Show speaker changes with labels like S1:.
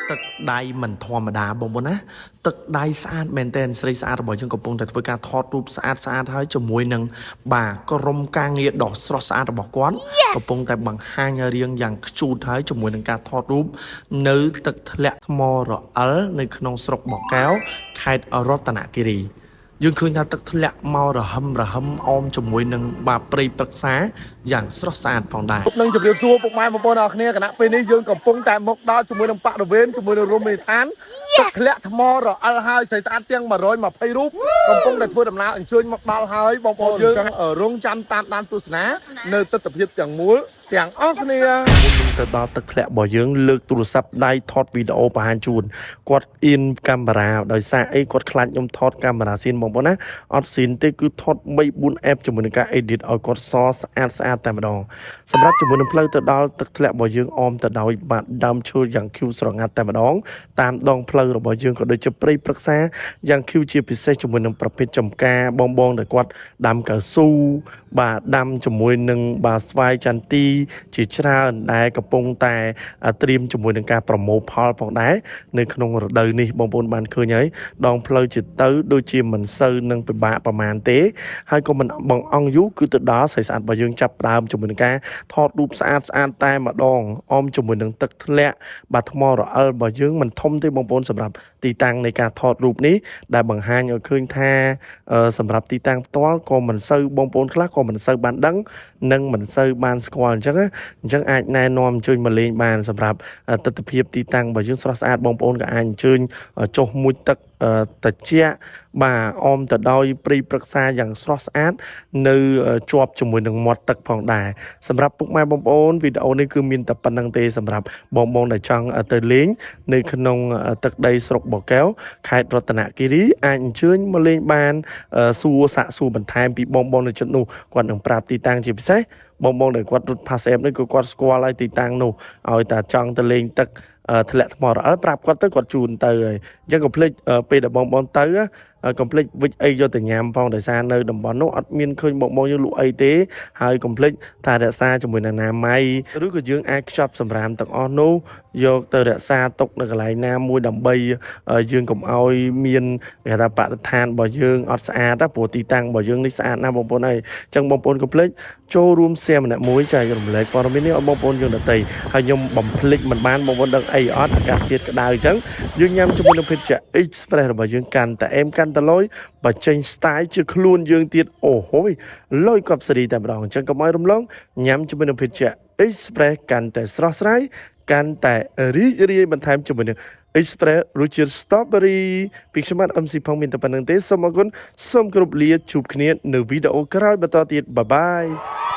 S1: ទឹកដៃមិនធម្មតាបងប្អូនណាទឹកដៃស្អាតមែនទែនស្រីស្អាតរបស់យើងកំពុងតែធ្វើការថតរូបស្អាតស្អាតហើយជាមួយនឹងបាទក្រុមការងារដ៏ស្រស់ស្អាតរបស់គាត់កំពុងតែបង្ហាញរាងយ៉ាងខ្ជូតហើយជាមួយនឹងការថតរូបនៅទឹកធ្លាក់ថ្មរអិលនៅក្នុងស្រុកបកែវខេត្តរតនគិរីយើងឃើញថាទឹកធ្លាក់មករហឹមរហឹមអមជាមួយនឹងបាទព្រៃព្រឹក្សាយ៉ាងស្រស់ស្អាតផងដែរ
S2: នឹងជម្រាបសួរពុកម៉ែបងប្អូនអរគ្នាគណៈពេលនេះយើងកំពុងតែមកដល់ជាមួយនឹងបរិវេណជាមួយនឹងរមណីយដ្ឋានទឹកធ្លាក់ថ្មរអិលហើយស្រីស្អាតទាំង120រូបកំពុងតែធ្វើដំណើរអញ្ជើញមកដល់ហើយបងប្អូនយើងរងចាំតាមដានទស្សនានៅទស្សនវិជ្ជាទាំងមូលទាំងអស់គ្នា
S1: មុននឹងទៅដល់ទឹកធ្លាក់របស់យើងលើកទូរស័ព្ទដៃថតវីដេអូបង្ហាញជូនគាត់អៀនកាមេរ៉ាដោយសារអីគាត់ខ្លាចខ្ញុំថតកាមេរ៉ាស៊ីនបងប្អូនណាអត់ស៊ីនទេគឺថត3 4 app ជាមួយនឹងការ edit ឲ្យគាត់សស្អាតស្អាតតែម្ដងសម្រាប់ជាមួយនឹងផ្លូវទៅដល់ទឹកធ្លាក់របស់យើងអមទៅដោយបាទដើមឈើយ៉ាងខៀវស្រងាត់តែម្ដងតាមដងផ្លូវរបស់យើងក៏ដូចជាព្រៃព្រឹក្សាយ៉ាងខៀវជាពិសេសជាមួយនឹងប្រភេទចំការបងបងដែលគាត់ដាំកៅស៊ូបាទដាំជាមួយនឹងបាទស្វាយចន្ទីជាច្រើនដែលកំពុងតែត្រៀមជាមួយនឹងការប្រមូលផលផងដែរនៅក្នុងរដូវនេះបងប្អូនបានឃើញហើយដងផ្លូវជាទៅដូចជាមិនសូវនឹងពិបាកប្រមាណទេហើយក៏មិនបងអង្គយូរគឺទៅដល់ស្អីស្អាតរបស់យើងចាប់ផ្ដើមជាមួយនឹងការថតរូបស្អាតស្អាតតែម្ដងអមជាមួយនឹងទឹកធ្លាក់បាទថ្មរអិលរបស់យើងមិនធំទេបងប្អូនសម្រាប់ទីតាំងនៃការថតរូបនេះដែលបង្ហាញឲ្យឃើញថាសម្រាប់ទីតាំងផ្ទាល់ក៏មិនសូវបងប្អូនខ្លះក៏មិនសូវបានដឹងនិងមិនសូវបានស្គាល់អញ្ចឹងណាអញ្ចឹងអាចណែនាំអញ្ជើញមកលេងបានសម្រាប់ទស្សនភាពទីតាំងរបស់យើងស្រស់ស្អាតបងប្អូនក៏អាចអញ្ជើញចុះមួយទឹកតិចបាទអមទៅដោយព្រៃព្រឹក្សាយ៉ាងស្រស់ស្អាតនៅជាប់ជាមួយនឹងមាត់ទឹកផងដែរសម្រាប់ពុកម៉ែបងប្អូនវីដេអូនេះគឺមានតែប៉ុណ្្នឹងទេសម្រាប់បងបងដែលចង់ទៅលេងនៅក្នុងទឹកដីស្រុកបកែវខេត្តរតនគិរីអាចអញ្ជើញមកលេងបានសួរសាកសួរបន្ថែមពីបងបងនៅជិតនោះគាត់នឹងប្រាប់ទីតាំងជាពិសេសបងបងដែលគាត់រត់ pass app នេះគឺគាត់ស្គាល់ហើយទីតាំងនោះឲ្យតែចង់ទៅលេងទឹកធ្លាក់ថ្មរអិលប្រាប់គាត់ទៅគាត់ជូនទៅហើយអញ្ចឹងកុំភ្លេចពេលដែលបងបងទៅកុំភ្លេចវិចអីយកទៅញ៉ាំផងដោយសារនៅតំបន់នោះអត់មានឃើញបងបងយើងលក់អីទេហើយកុំភ្លេចថារក្សាជាមួយនឹងអនាម័យឬក៏យើងអាចខ្ចប់សម្រាមទាំងអស់នោះយកទៅរក្សាទុកនៅកន្លែងណាមួយដើម្បីយើងកុំឲ្យមានគេថាបរិស្ថានរបស់យើងអត់ស្អាតណាព្រោះទីតាំងរបស់យើងនេះស្អាតណាស់បងប្អូនហើយអញ្ចឹងបងប្អូនកុំភ្លេចចូលរួម share ម្នាក់មួយចែករំលែកព័ត៌មាននេះឲ្យបងប្អូនយើងដទៃហើយខ្ញុំបំភ្លេចមិនបានបងប្អូនដឹងអីអត់អាកាសធាតុក្តៅអញ្ចឹងយើងញ៉ាំជាមួយនឹងភេសជ្ជៈ Express របស់យើងកាន់តែអែមកាន់តែលយបើចេញ style ជាខ្លួនយើងទៀតអូហូយលយកប់សេរីតែម្ដងអញ្ចឹងកុំឲ្យរំលងញ៉ាំជាមួយនឹងភេសជ្ជៈ Express កាន់តែស្រស់ស្រាយកាន់តែរីករាយបន្ថែមជាមួយនឹង Express រសជាតិ Strawberry ពីខ្ញុំបាទ MC ផងមានតែប៉ុណ្្នឹងទេសូមអរគុណសូមគោរពលាជួបគ្នានៅវីដេអូក្រោយបន្តទៀត bye bye.